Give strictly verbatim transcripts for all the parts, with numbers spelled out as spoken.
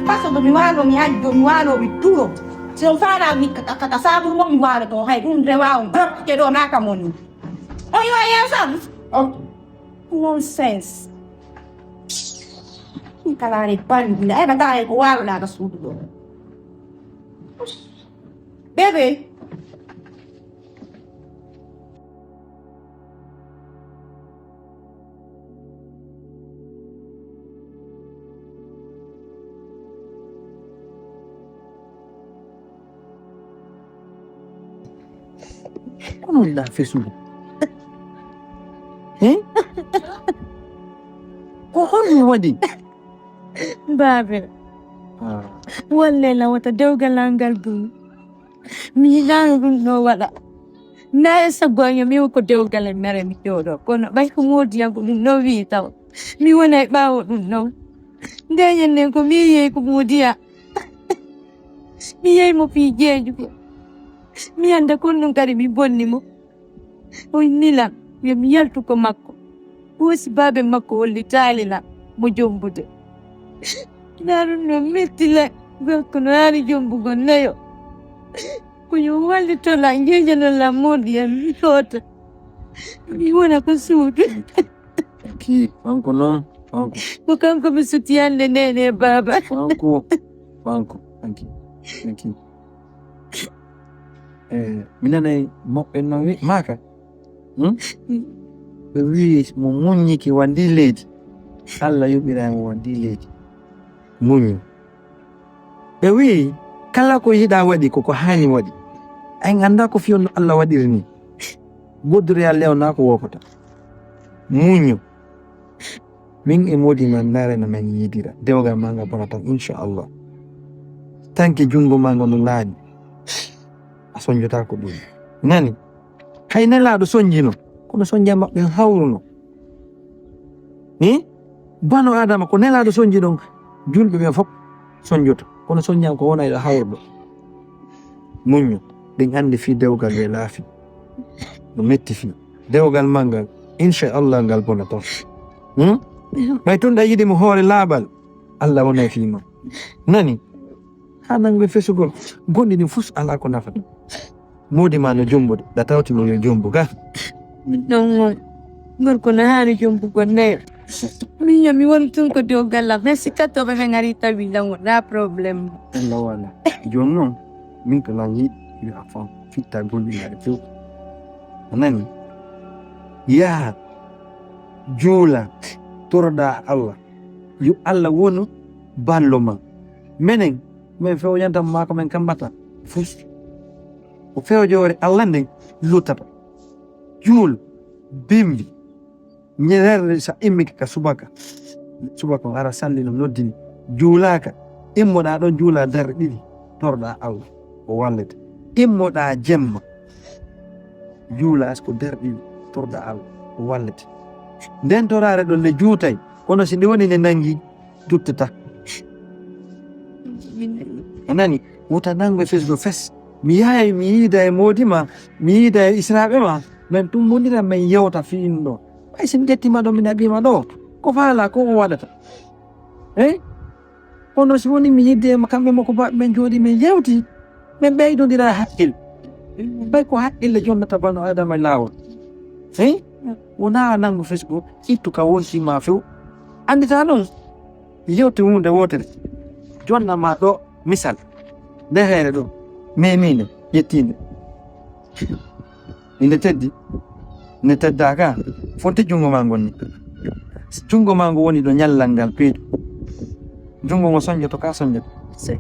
Paso to mi waalo mi hajjo mi waalo mi turo. Si on faala mi kaka sabu mo mi waalo to hay ɗum rewa on. Ke ɗo naka moni. O yo yesam. Nonsense. Kalaare banndi na ena ngaa e ko waaloɗaa ka suudu ɗo. Bébé. Kono wonɗaa fesude. He? Ko honɗum waɗi? Baabe. Ah. Walle lawata dewgal am ngal dum. Mi yiɗaano ɗum ɗo waɗa. Na e sago am yo mi ko dewgal e mere mi jooɗo. Kono ɓay ko moodi am ko ɗum ɗo wi'i taw. Mi wona e ɓaawo ɗum ɗo. Nde ñande ko mi yeyi ko moodi am. Mi yehi mo fii jeejugo. Mi annda kon ɗum kadi mi bonni mo. O inni lan yo mi yaltu ko makko. Hoosi baabe makko hollitaali lan mo jombude. Naa ɗum no metti lan. Gorko no haani jombugol nayo. Ko yo wallito lan, jeejanon lan moodi am mi hoota. Mi wona ko suudu. Ki, kanko noon, kanko. Ko kanko mi suti hannde nene baaba. Kanko, kanko, kanki, kanki. Eh, mi nanay moɓɓe noon wi maaka. Hmm? Ɓe wii mo muññiki wa ndi leydi. Allah yoɓiray mo wa ndi leydi. Muñu. Ɓe wii kala ko yiɗa waɗi koko haani waɗi. Ay ngannda ko fiyon no Allah waɗiri ni. Goddoreyal lewna ko wokota. Muñu. Min e moodi man nare no men yiidira. Dewgal ma nga bona tan inchallah. Tanki junngo ma ngo no laaɓi. A soñjotaako ɗum. Nani? Hay nelaaɗo soñjino, kono soñja maɓɓe hawruno. Ni? Bano Adama ko nelaaɗo soñji ɗon, julɓe ɓen fof soñjoto. Kono soñjan ko wona e hawruɗo. Muñño. Ɗin anndi fii dewgal e laafi. No metti fii. Dewgal ma ngal, inchallah ngal bona ton. Hmm? Ɓay tun ɗa yiɗi mo hoore laaɓal, Allah wona e fii ma. Nani? Haa nanngu e fesugol. Gonɗi ɗin fus alaa ko nafata. Moodi ma no jombude, ɗa tawti mo yo jombu ga. Min ɗon on. Gorko no haani jombugol nayo. Min yo mi won tun ko dow gallam. Mais si kattoɓe ɓe ngari tawi lan wona problème. Allah wala. Jooni noon, min ko lan yiɗi yo a fam fitta gonɗinaaɗe few. A nani? Yaha, juula, toroɗaa Allah. Yo Allah wonu ballo ma. Menen, men fewjanta mo maa ko men kambata. Fus. Ko fewjoore Allah nden luttata. Juul, bimbi, ñerere sa immike ka subaka. Subaka on ara salli no noddini. Juulaaka, immoɗaa ɗon juula darɗe ɗiɗi. Torɗaa Allah, o wallete. Immoɗaa jemma, juula as ko darɗe ɗiɗi. Torɗaa Allah, o wallete. Nden toraare ɗon ne juutay, kono si nde woni ne nangi, duttata. A nani? Wuta nango e fesgo fes. Mi yahay, mi yiida e moodi ma, mi yiida e israaɓe ma. Men tummbondira, men yewta fii ɗum ɗo. Ɓay si mi ƴettima ɗo, mi naɓima ɗo, ko faala, ko o waɗata? Hey? Kono si woni mi yidde e kamɓe mo ko baɓe men jooɗi, men yewti, men ɓeydondira hakkil. Ɓay ko hakkille jonnata bano Adama e laawol. Hey? Wonaa nango fesgo, ittu ka wonti ma few. Anndita noon, yewte huunde wootere. Jonna ma ɗo, misal. Nde hayre ɗo, meminde, ƴettiinde. Inde teddi, nde teddaaka, fonti junngo ma ngon ni. Junngo ma ngo woni ɗo ñallal ngal peetu. Junngo ngo soñjoto ka soñjoto. Se.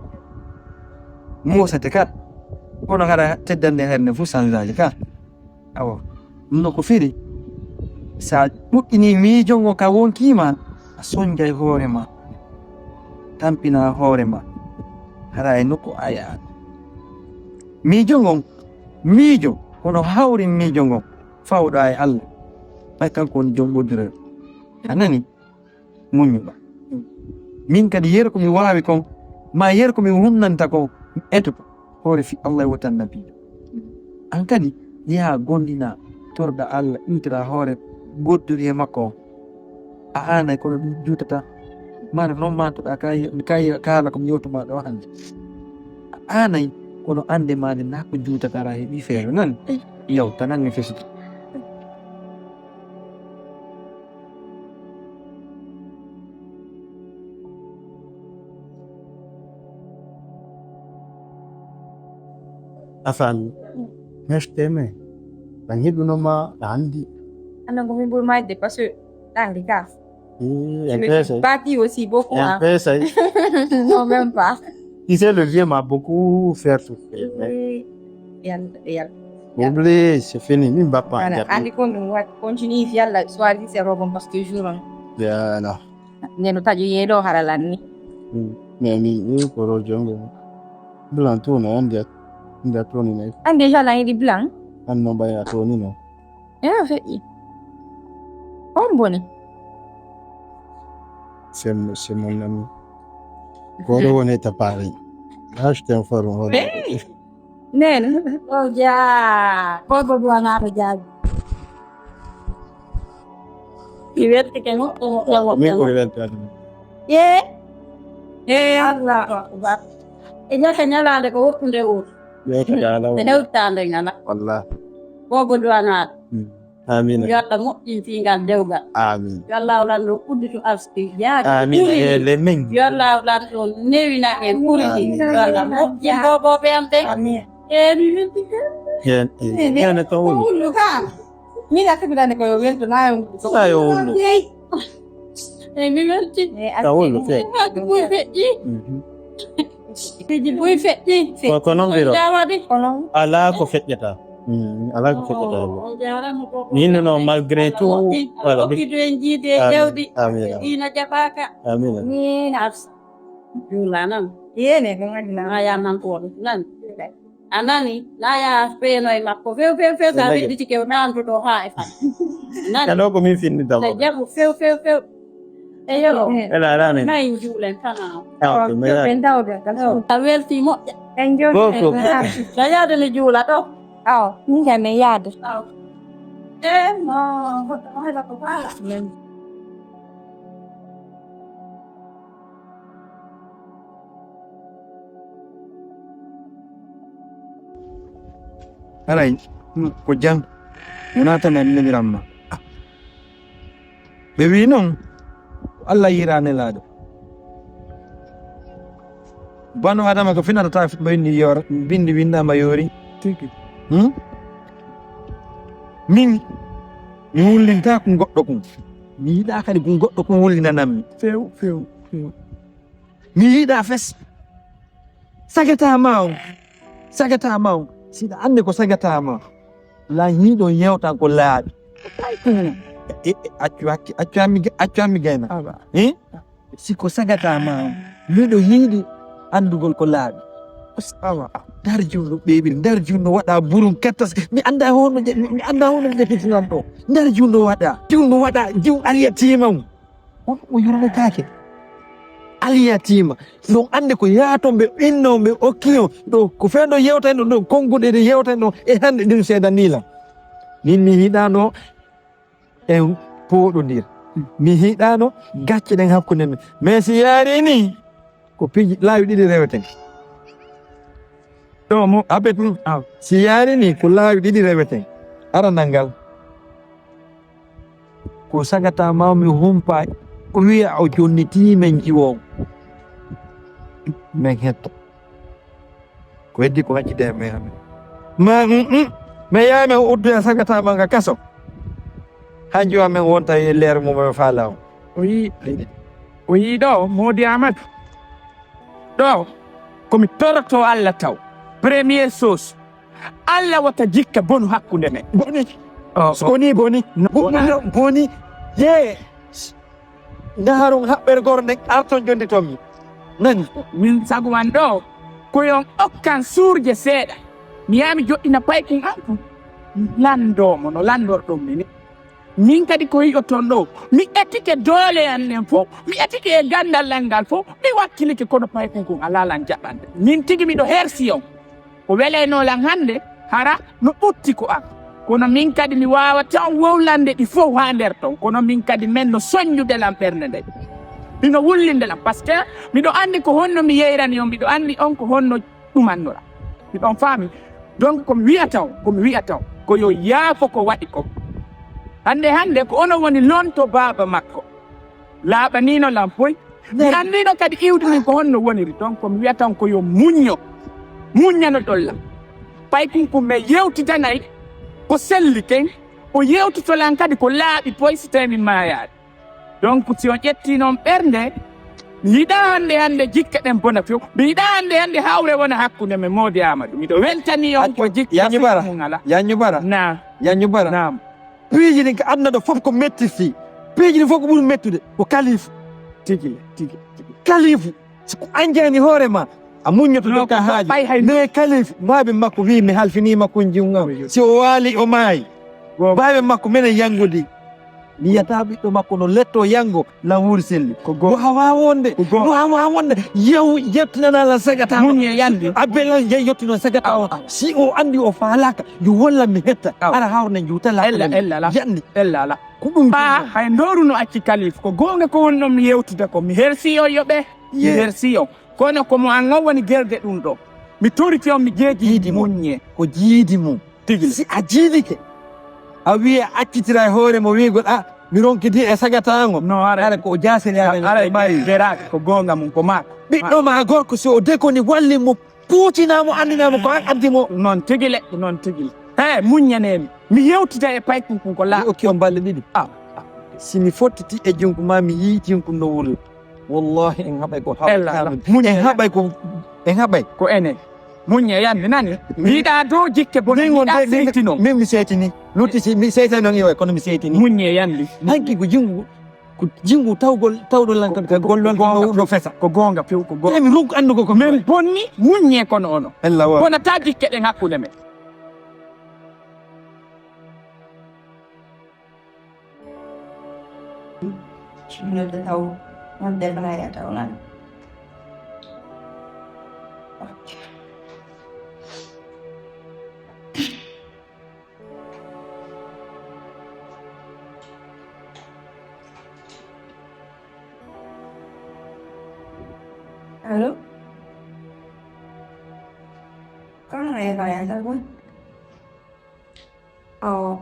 Muusete ka. Kono hara teddande herne fof sanzaji ka. Awa. Ɗum no ko firi. Sa ɗuɗɗini miijo ngo ka wonkima, a soñjay hoore ma. Tampina hoore ma. Hara e nokku aya. Miijo ngon, miijo, kono hawri miijo ngon. Fawɗa e Allah. Ɓay kanko woni joom ɓoddure. A nani? Muññuɗo. Min kadi, yeru ko mi waawi kon, ma yeru ko mi hunnanta kon, mi etoto hoore fii Allah e wota nabiiɗo. An kadi, yaha gondina, torɗa Allah, iwtira hoore, goddori e makko on. A aanay, kono ɗum juutata. Maana noon maatoɗaa ka, ka, ka haala ko mi yewtu maa ɗo hannde. A aanay, kono annde maa nde naa ko juutata ara heɓi feere nan. Yawta nan mi fesude. A faami. Merci, mais. Tan hiɗuno ma, a anndi. Annan ko min ɓuri majde parce que ɗangi ka. Oui, en pesa. Parti aussi beaucoup. En pesa. Non, même pas. Tu sais, le vieux m'a beaucoup fait souffrir. Oui. Yalla, yalla. Oublie, c'est fini. Min bappa. Voilà. Andi kon ɗum waɗi continue fi yalla choisir ses robes parce que jour on. Voilà. Nde no taƴo yeeɗo hara lanni. Mm. Mais min, oui, koro jongo. Blanc tout no, andi, andi a toni nay. An déjà lan yiɗi blanc? An no mbaya toni no. Eh, feƴƴi. On boni. C'est mon, c'est mon ami. Ko ɗo woni e tapaare. Lâche ton phone, on. Eh! Nene. O ja. Ko ko duwa na to ja. Mi weltike mo, o mo. Min ko weltade. Ye. Ye, Allahu akbar. E ñaka ñalaande ko woɗɗunde o. Yewta ka ala. E hewtaande ngana. Wallah. Bobo duwana. Hmm. Amin. Yo Allah moƴƴin fi ngal dewgal. Amin. Yo Allah lan no uddito aski. Yaaka. Amin. Ele men. Yo Allah lan no newina en kuriti. Amin. Yo Allah moƴƴin bobo be am de. Amin. E mi weltike. Yen. Yen ka wulu. Wulu ka. Min a sikirani ko yo welto na yo. Na yo wulu. E mi welti. Ka wulu fe. Buy feƴƴi. Mhm. Fiji buy feƴƴi. Ko, ko noon wiro. Jawadi. Ko noon. Alaa ko feƴƴata. Mm, alaa ko feƴƴata. Oh, on jaaraama ko. Min no, malgré tout, voilà. Okkidu en jiide e jawdi. Amin, amin. Diina jaɓaaka. Amin, amin. Min as-, juula nan. Yene ko ngadi nan. Aya man ko nan. A nani, na ya feeno e makko. Few, few, few, sa wedditike o nanduɗo haa e fan. Nani? Kala ko min finnita mo. Na jaɓu few, few, few. Eyo. Ela, ala nen. Nay juulen kana. Ah, ok, mais là. En dawde, en dawde. A welti moƴƴa. En jooɗi. Ko, ko, ko. Na yaade mi juula ɗo. Aw, min kam mi yaade. Aw. Eh, no, ko, ko, ko, ko, ko. Haray, ko jam. Wonaa tan en neliran ma. Ɓe wii noon, ko Allah yiɗaa nelaaɗo. Banu Adama ko finata ta ɓe winndi yoora, binndi winndaama yoori. Tigi. Hmm? Min, mi wullintaa kun goɗɗo kun. Mi yiɗaa kadi kun goɗɗo kun wullinanammi. Few, few, few. Mi yiɗaa fes. Sagata ma on. Sagata ma on. Siɗa anndi ko sagata ma. La hiɗon yewtan ko laaɓi. E, e, accu hakke, accu hammi, accu hammi gayna. Aba. Eh? Si ko sagata ma on. Miɗo yiɗi anndugol ko laaɓi. Awa. Ndar jum no ɓeeɓiri, ndar jum no waɗa burum kattas. Mi annda hono je-, mi, mi annda hono nde fitinan ɗo. Ndar jum no waɗa. Jum no waɗa, jum aliyatiima. On o yurmetaake. Aliyatiima. Ɗum annde ko yaaton ɓe inno ɓe okki on. Ɗo ko fee ɗo yewtayno ɗo, konnguɗe ɗe yewtayno e hannde ɗum seedanii lan. Min mi yiɗaano en pooɗondir. Mi yiɗaano gacce ɗen hakkunde men. Mais si yaari ni, ko piiji laawi ɗiɗi reweten. Ɗo mo abet ɗum. Ah. Si yaari ni, ko laawi ɗiɗi reweten. Aranal ngal. Ko sagata ma mi humpa, o wiya o jonnitii men jiwo on. Men hetto. Ko heddi ko accide e men amen. Ma, mm, mm. Men yaha men uddoya sagata ma nga kaso. Hanjo amen wonta e leer mo men faala on. O yi, o yi ɗo, Moodi Amadu. Ɗo, ko mi toroto Allah taw. Premier chose. Allah wata jikka bonu hakkunde men. Boni. Oh, so oh. Ko ni boni. Boni. Boni. Ye. Ndaron haɓɓere goro nden arton jonde to mi. Nani? Min sago man ɗo, ko yon okkan suurje seeɗa. Mi yaha mi joɗɗina paykun an kun. Lando mo no landorɗon mi ni. Min kadi ko yi'oton ɗo, mi etike doole an nden fof, mi etike e gandal an ngal fof, mi wakkilike kono paykun kun alaa lan jaɓande. Min tigi miɗo hersi on. Ko weleynoo lan hannde, hara no ɓutti ko an. Kono min kadi mi waawataa wowlande ɗi fow haa nder ton. Kono min kadi men no soññude lan ɓernde nden. Hino wullinde lan, parce que miɗo anndi ko honno mi yeyrani on, miɗo anndi on ko honno ɗumannoɗaa. Miɗon faami? Donc, ko mi wi'ata on, ko mi wi'ata on, ko yo yaafo ko waɗi kon. Hannde, hannde, ko onon woni lonto baaba makko. Laaɓaniino lan poy. Mi anndiino kadi iwdi ndin ko honno woniri. Donc, ko mi wi'ata on, ko yo muñño. Muññanoɗon lan. Paykun kun men yewtidanay ko selli ken, o yewtito lan kadi ko laaɓi poy si tawii mi maayaali. Donc, si on ƴettii non ɓernde, mi yiɗaa hannde hannde jikke ɗen bona few. Mi yiɗaa hannde hannde hawre wona hakkunde men, Moodi Aamadu. Miɗo weltanii on ko jikke Yañu Bara, mun alaa. Yañu Bara. Naam. Yañu Bara. Naam. Piiji ɗin ko aduna ɗo fof ko metti fii. Piiji ɗin fof ko ɓuri mettude ko kalifu. Tigi, tigi, tigi. Kalifu. Si ko an jani hoore ma, a muññoto. No, dokka ko haaju. Ɓay hay mais kalifu, baaba makko wi'i mi halfiniima kunjun am. Oyo. Si o waali, o maayi. Goonga. Baaba makko menen yanngudi. Mi yiyata ɓiɗɗo makko no letto yanngo lan wuuri selli. Ko goonga. No hawa wonde. Ko goonga. No hawa wonde. Yew, yettinana lan sagata. Muññe yanndi. Abbe lan ye-, yettino sagata. Aw, aw. Si o anndi o faalaaka, yo walla mi hetta. Aw. Ara hawre ne juuta la. Ella, ella la. Yanndi. Ella la. Ko ɗum. Ɓaa, hay ndooru no acci kalifu. Ko goonga ko wonno mi yewtude ko. Mi hersi on yo ɓe. Mi hersi on. Kono ko mo an on woni gerde ɗum ɗo. Mi torike on, mi jeeji jiidi mum. Muññe. Ko jiidi mum. Tigi. Si a jiidike, a wi'i a accitira e hoore mo wi'gol, "Ah, mi ronkidi e sagataango." No, haray. Haray ko o jaasiri haray, haray, haray, beraaki, ko goonga mum, ko maa. Ɓiɗɗo ma gorko, si o dekoni, walli mo, puutina mo, anndina mo ko an addi mo. Noon tigi le, noon tigi le. He, muññanee mi. Mi yewtida e paykun kun ko laa. Mi okki on balɗe ɗiɗi. Ah. Si mi fottiti e junngo ma, mi yii junngo no wulla. Wallahi, en haɓay ko haɓay. Ella, ella. Muññe. En haɓay ko, en haɓay. Ko enen. Muññe yanndi nani. Mi yiɗaa dow jikke bonɗe, mi yiɗaa seytino. Min mi seytini. Lutti si mi seytani on iway, kono mi seytini. Muññe yanndi. Hanki ko junngo, ko junngo tawgol, tawɗo lan kan, ko gollol ko no, no fesa. Ko goonga few, ko goonga. Te mi ronku anndugo ko men bonni, muññe kono ono. Ella wa. Bonata jikke ɗen hakkunde men. Nodda taw, nodda Ibrahima taw lan. Ok. Allo? Kono Ibrahima taw lan? Awo.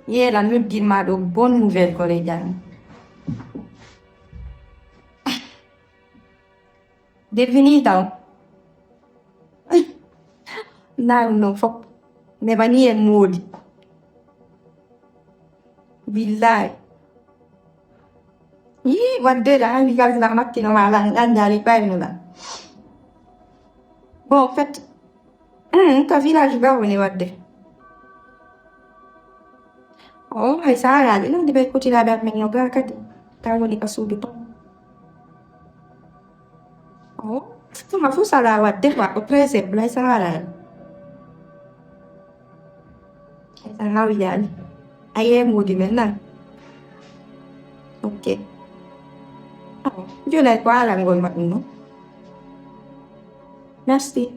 Yeela noddin ma ɗo bonne nouvelle ko le jang. Defini taw. Naan no fop. Neɓani en moodi. Billahi. Yii, wadde da, hannde kadi na makkino ma lan, andaali payno lan. Bon, en fait, mm, ka village ga woni wadde. O, hay saaraaji non, ɗi ɓe kutinaaɓe amen no ga kadi. Ka woni ka suudu ton. O, tuma fu sala wadde quoi, ko très simple, hay saaraaji. Esa hawjaani. A yeemuuji men nan. Ok. Awa, jooni ay ko alangol ma ɗum non. Merci.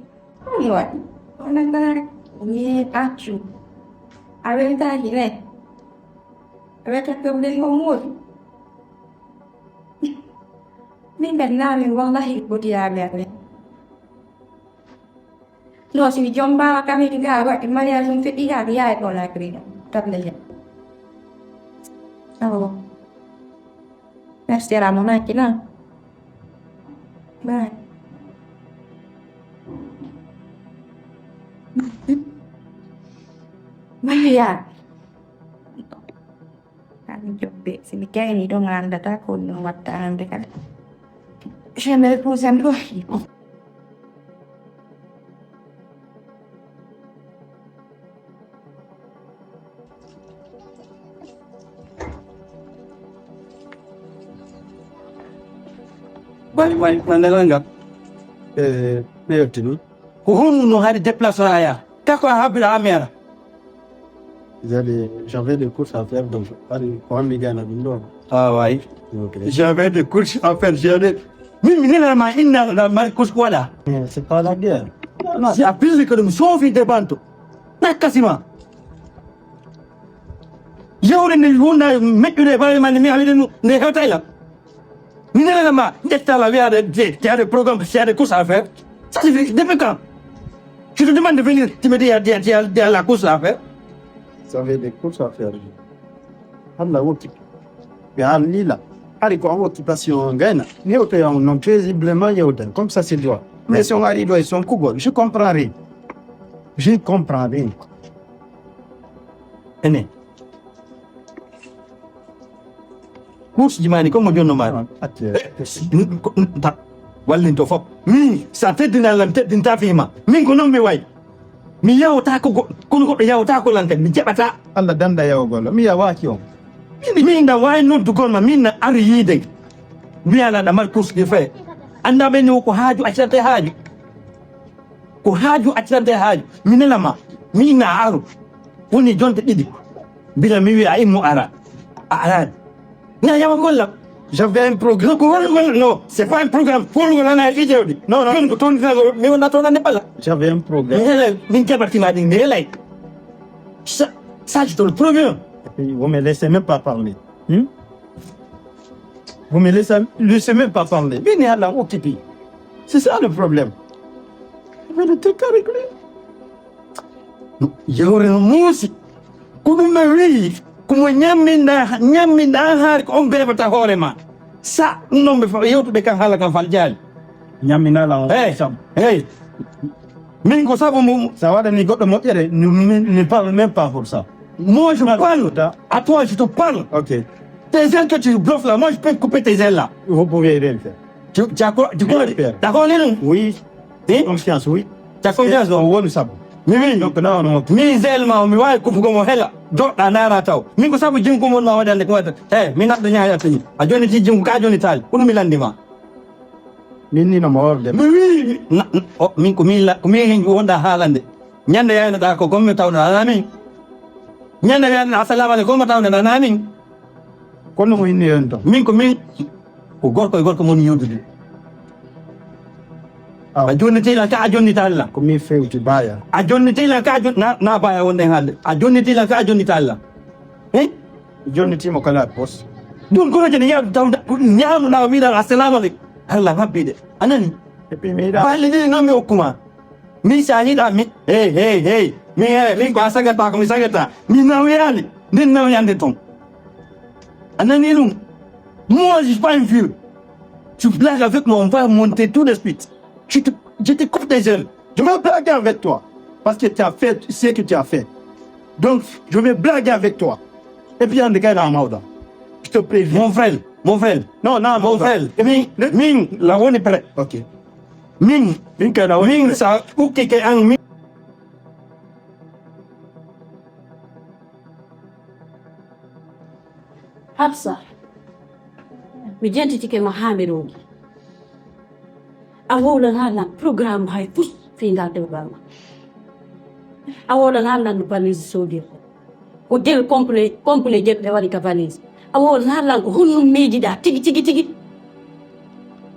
Ɗum waɗi. Wona ngaa ni accu. A weltaaki ne. A weltaaki ko nden ko moodi. Min ɓen naa min wallahi ko diyaa ɓe. No, si mi jombaama kam, mi gaa waɗi mariage, mi feɗɗi gaa, mi yahay ɗo la grina. Tableje. Oh. Merci à la maman qui là. Bye. Bye. Haa mi jobbe, si mi gayni ɗon, a anndataa ko ɗum watta hannde kadi. Jamais ko sen ɗo. Bari, bari, nande nanga. Eh, ne yotti non. Ko honno no hari déplacement aya? Kako a habira amera? J'avais, j'avais des courses à faire, donc, hari ko hammi gana ɗum ɗo. Ah, ouais. Ok. J'avais des courses à faire, j'avais, min, mi nana ma inna la mari course ko waɗa. Eh, c'est pas la guerre. Si a pilli ko ɗum soofi de banto. Takkasima. Yewre nde wonda meƴƴude e bawe ma nde mi hawide nde hewta e lam. Mi nana ma, ƴetta la wiya de, de, de, de programme, c'est des courses à faire. Ça suffit, depuis quand? Je te demande de venir, tu me dis, il y a, il y a, il y a, il y a la course à faire. Vous avez des courses à faire. Allah wokki. Mi an lila. Hari ko en occupation gaina. Yewta ya non paisiblement yewta. Comme ça c'est droit. Mais si on arrive dans son cougon, je comprends rien. Je comprends rien. Ene. Course ji mani ko mo jonno mani. Atte. Wallinto fop. Min sa teddinal lan teddinta fima. Min ko non mi way. Mi yawta ko go- kono goɗɗo yawta ko lan kadi mi jaɓata. Allah danda yawgol mi yawaki on. Min da wawi noddugol ma min na ari yiide. Mbiyala da mari course de fait. Anda ɓe ni ko haaju accirante haaju. Ko haaju accirante haaju. Mi nela ma. Min na aru. Woni jonte ɗiɗi. Bila mi wi a immo ara. A arani. Na yawa golla. J'avais un programme. Ko wala wala no, c'est pas un programme. Pour le wala na ide wodi. Non, non. Ko ton na mi wona ton ne bala. J'avais un programme. Min jabarti ma din ne lay. Ça, ça je te le promets. Et puis, vous me laissez même pas parler. Hmm? Vous me laissez, laissez même pas parler. Bini ala occupé. C'est ça le problème. Vous avez le truc à régler. Yawre no muusi. Ko ɗum ɓe wiyi, ko mo ñamminɗa, ñamminɗa haari ko on bebata hoore ma. Sa ɗum noon ɓe fa- yewtuɓe kan haala kan fal jaali. Ñamminala on. Hey, sam. Hey. Min ko sabu mum. Sa waɗani goɗɗo moƴƴere, mi parle même pas pour ça. Moi je parle. À toi je te parle. Ok. Tes ailes que tu bluffes là, moi je peux couper tes ailes là. Vous pouvez rien faire. Tu, tu as quoi, tu crois, t'as quoi, non? Oui. Hein? Confiance, oui. T'as confiance, non? Wonu sabu. Mi wi donc non non. Min zelma mi wawi kufugo mo hela. Joɗɗa nara taw. Min ko sabu jingu mon ma waɗande ko waɗata. He, min adda ñaaya tani. A joni ti jingu ka joni tali. Ko ɗum mi landi ma. Min ni no mo worde. Mi wi na- o, min ko min la- ko min hen wonda haalande. Ñande yaynoɗa ko gomme tawɗa ana min. Ñande wiyanɗa assalamu aleykum gomme tawɗa ana min. Kono mo inni en to. Min ko min ko gorko e gorko mon yewdude. A jonnitila ka a jonnitalla. Ko min fewti baya. A jonnitila ka a jon- na na baya wonde hande. A jonnitila ka a jonnitalla. Hein? Jonnitimo kala boss. Ɗum ko jeni yaadu taw ñamuɗa wiɗa assalamu aleykum. Allah habbi de. Anani? Et puis mi yiɗa. Balle ni non mi okkuma. Min sa yiɗa mi hey hey hey. Min hey min ko a sagata ko mi sagata. Mi nawyani. Min nawyande ton. A nani ɗum? Moi je suis pas un vieux. Tu blagues avec moi, on va monter tout de suite. Je te, je te coupe tes ailes. Je vais blaguer avec toi. Parce que tu as fait ce que tu as fait. Donc, je vais blaguer avec toi. Et puis, on est dans Maouda. Je te préviens. Mon frère, mon frère. Non, non, mon frère. Min, min, la woni prêt. Ok. Min, min kay la woni min prêt. Sa ukki ke an min. Hafsa, mi jentitike ma haa mi rongi. A wowlan haa lan programme hay fus fii ngal dewgal ma. A wowlan haa lan no valise soodiri. Ko del complet, complet je ɓe waɗi ka valise. A wowlan haa lan ko honno miijiɗa tigi, tigi, tigi.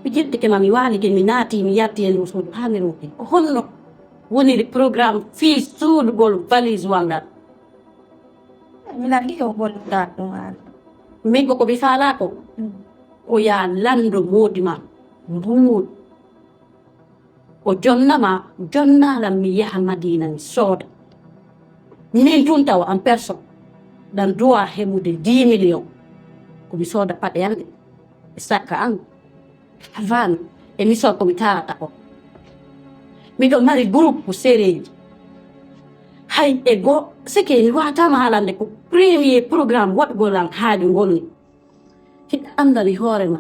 Mi jentitike ma, mi waalike, mi naati, mi yalti e nder suudu haa mi rongi. Ko honno woniri programme fii soodugol valise wal ngal? Mi nanndi o gollitaa ɗum haala. Min ko ko mi faalaa ko, ko yaa lanndo moodi ma mbuuɗ. O jonna ma, jonna lan mi yaha Madiina mi sooda. Min tun tawa en personne, ɗan duwa heɓude dix millions. Ko mi sooda paɗe an ɗe, e sakka an. Van, émission ko mi tarata ko. Miɗo mari groupe ko sereji. Hay e go, seke mi watama haalande ko premier programme waɗugol an haaju ngol ni. Hiɗa andani hoore ma.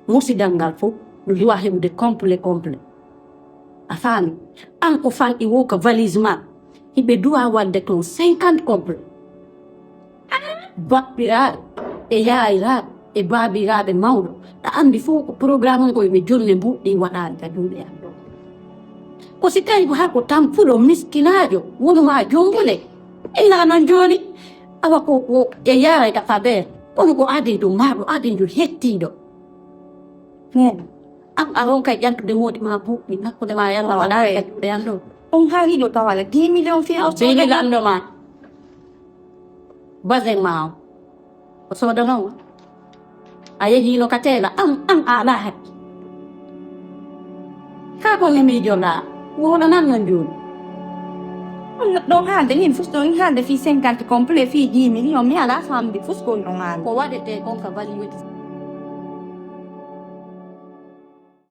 Musidal ngal fof, no duwa heɓude complet, complet. A faami? An ko fanɗi wo ka valise ma. Hiɓe duwa wadde toon cinquante complet. Bappiraaɓe e yaayiraaɓe e baabiraaɓe mawɗo, ɗa anndi fof ko programme on ko yoɓe jonne mbuuɗɗi waɗaani ka juuɗe am ɗo. Ko si tawi ko haa ko tampuɗo miskinaajo wonuma jonngule, illa noon jooni, awa ko ko e yaara e ka fabeer, kono ko adinjo maaɗo, adinjo hettiiɗo. Heen, an a ronkay ƴantude moodi ma mbuuɗɗi, hakkunde ma yalla waɗaare e juuɗe am ɗo. On haaliiɗo taw wala dix millions fii aw. Seydi lanndo ma. Basin ma o, o soodanoo ma? A yehiino ka teela an, an a alaa haqqi. Kaa ko nemi jola wona nan no jooni. Ɗon haalde min fof ɗon haalde fii cinquante complet fii dix million mi alaa famde fof kon ɗon haalde. Ko waɗetee kon ka valeur.